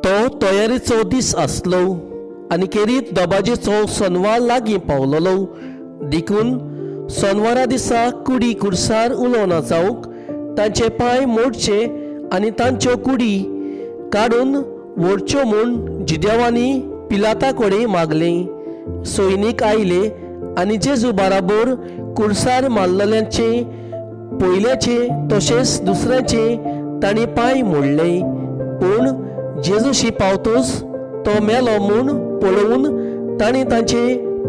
तो तयारेचो दीस आसलो आनी खेरीत दबाजेचो सनवार लागीं पावलोलो. देखून सनवारा दिसा कुडी कुर्सार उलोवना जावंक तांचे पांय मोडचे आनी तांच्यो कुडी काडून व्हरच्यो म्हूण जिदेवांनी पिलाता कडेन मागलें. सैनीक आयले आनी जेजू बाराबोर कुर्सार मारलेल्यांचे पयल्याचे तशेंच दुसऱ्याचे तांणी पांय मोडले. पूण जेजूशी पावतूच तो मेलो म्हूण पळोवन तांणी तांचे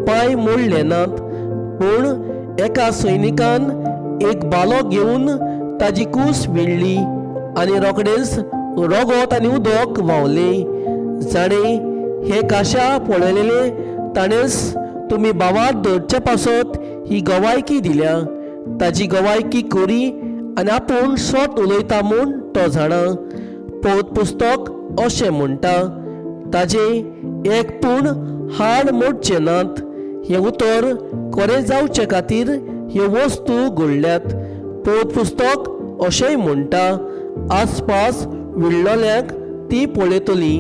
पांय मोडले नात. पूण एका सैनिकान एक बालो घेवन ताजी कूस विणली आनी रोखडेंच रगत आनी उदक व्हांवलें. जाणें हें काशा पळयलेलें ताणेंच तुमी भावात धरचे पासत ही गवायकी दिल्या. ताजी गवायकी करी आनी आपूण सत उलयता म्हूण तो जाणा. पवित्र पुस्तक अशें म्हणटा, ताजें एक पूण हाड मोडचें नात. हें उतर खरें जावचे खातीर ह्यो वस्तू घडल्यात. पवित्र पुस्तक अशेंय म्हणटा, आसपास विणलोल्यांक ती पळयतली.